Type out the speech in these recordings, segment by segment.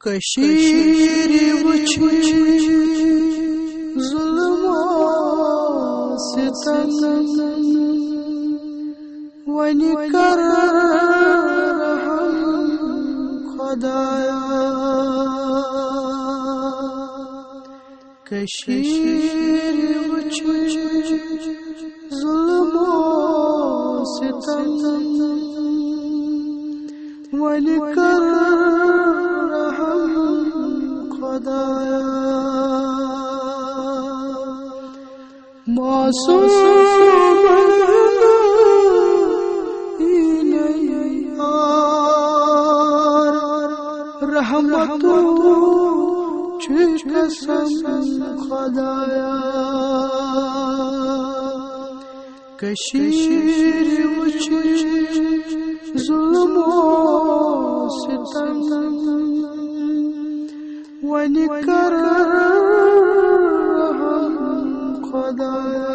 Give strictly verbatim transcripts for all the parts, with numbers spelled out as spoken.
کٔشیٖرِ وٕچھ ظُلم و ستم، وۄنۍ کر رحم خۄدایا۔ کٔشیٖرِ وٕچھ ظُلم و ستم، وۄنۍ کر رحم خۄدایا۔ معصوم رحمتو چھُ قسم خۄدایا۔ کٔشیٖرِ وٕچھ ظُلم و ستم، وۄنۍ کر رحم خۄدایا۔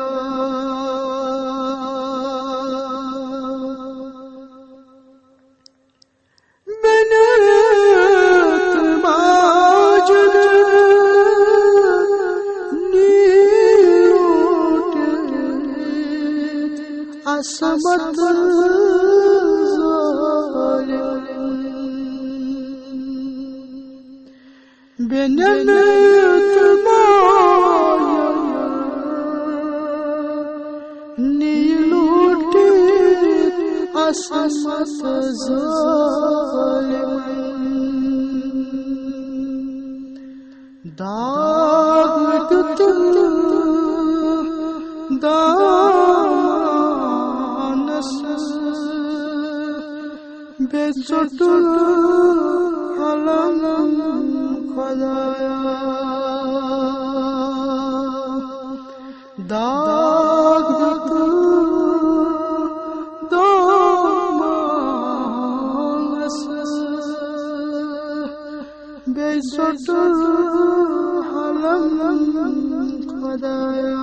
بنت ماجد نیلوٹ عصمت ظالم۔ بنت ماجد نیلوٹِتھ عصمت ظالم۔ داغ دیُت دامانس، بیٚیہِ ژوٚٹ علم خۄدایا۔ داغ دیُت دامانس، بیٚیہِ ژوٚٹ علم خۄدایا۔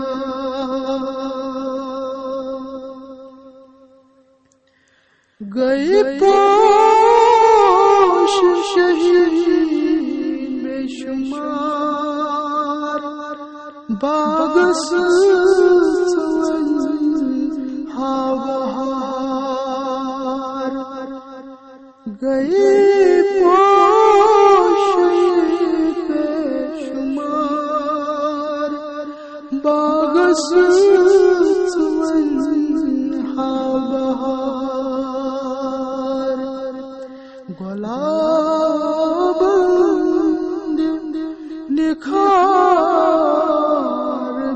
گٔے پوش شہی بے شمار، باغس ژٕ وۄنۍ ہا بہار۔ گٔے پوش بے شمار، باغس ژٕ وۄنۍ ہا بہار۔ گۄلابن دِ نِکھار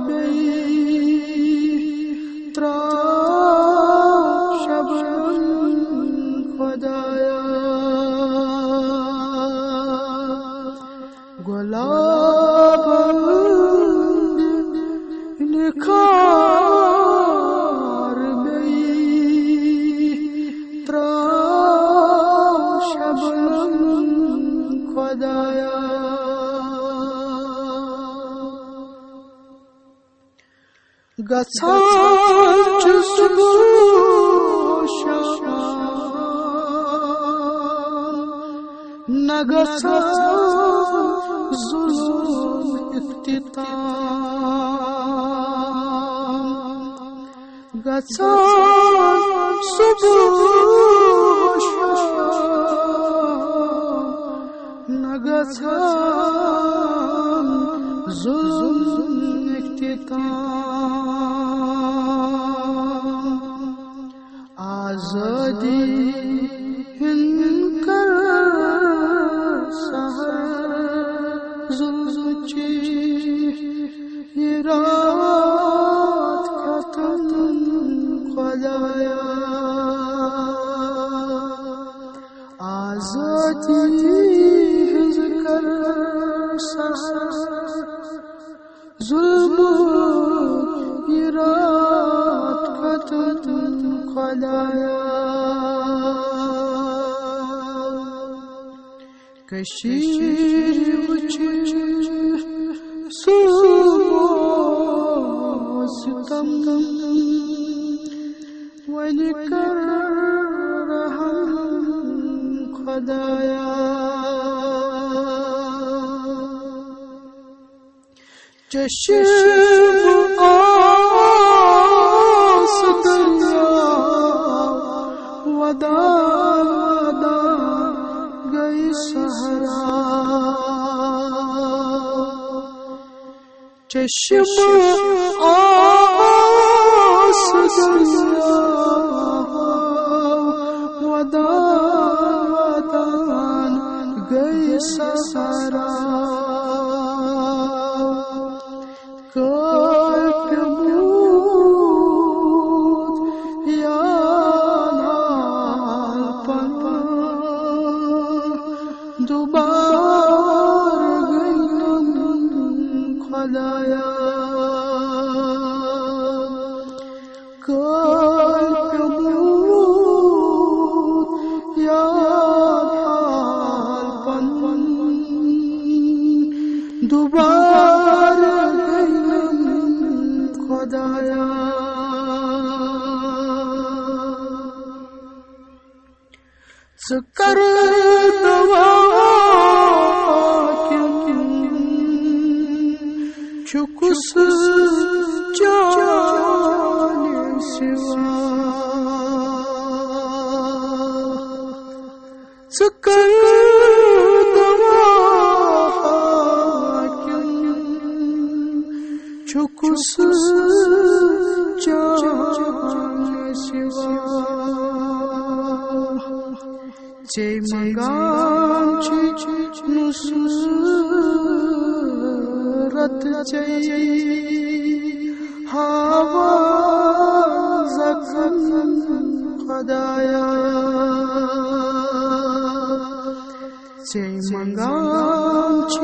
بیٚیہِ، ترٛاو شبنم خۄدایا۔ گۄلابن دِ نِکھار بیٚیہِ، ترٛاو شبنم خۄدایا۔ گژھان چھُ صبح شام، نہ گژھان ظلم اختتام۔ گژھان صبح شام، نہ گژھان ظلم اختتام۔ آزادی ہُنٛد کر سحر، ظلمٕچ یہِ راتھ ختم خۄدایا۔ آزادی ہٕنٛز کر سحر، ظلمُک یہِ راتھ ختم خۄدایا۔ کٔشیٖرِ وٕچھ صبح ستم، وۄنۍ کر رحم خۄدایا۔ چشم آس دریا، ودان ودان گئی صحرا۔ چشم آس دریا، ودان ودان گئی صحرا۔ کٲلۍ پیوٚمُت یاد حال پنُن، دوبارٕ گٔنٛڈِم خۄدایا۔ کٲلۍ پیوٚمُت یاد حال پنُن، دوبارٕ گٔنٛڈِم خۄدایا۔ ژٕ کر دوا کِنہٕ چھُکھ سُہ چانہِ سوا؟ ژٕ کر دوا کِنہٕ چھُکھ سُہ چانہِ سوا؟ ژے منٛگان چھِ نصرت ژے، ہاوان زخم خۄدایا۔ ژے منٛگان چھِ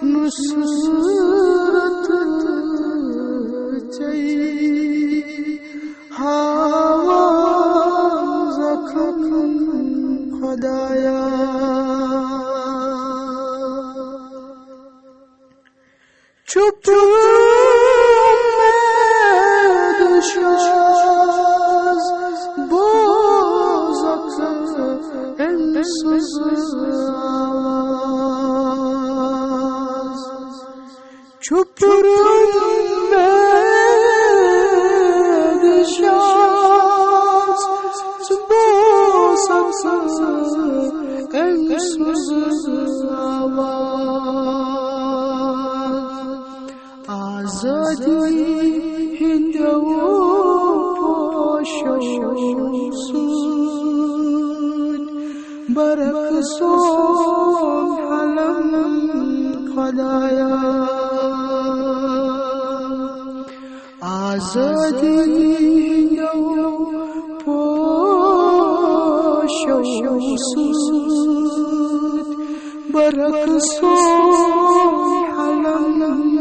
نصرت ژے، ہاوان زخم خۄدایا۔ چھُپُن مےٚ دُشاز، بوزکھ أمۍ سٕنٛز آواز۔ چھُپُن مےٚ دُشاز، بوزکھ أمۍ سٕنٛز آواز۔ آزادی ہٕنٛدیو پوشو سۭتۍ برق سون علم خۄدایا۔ آزادی ہٕنٛدیو پوشو سۭتۍ برق سون علم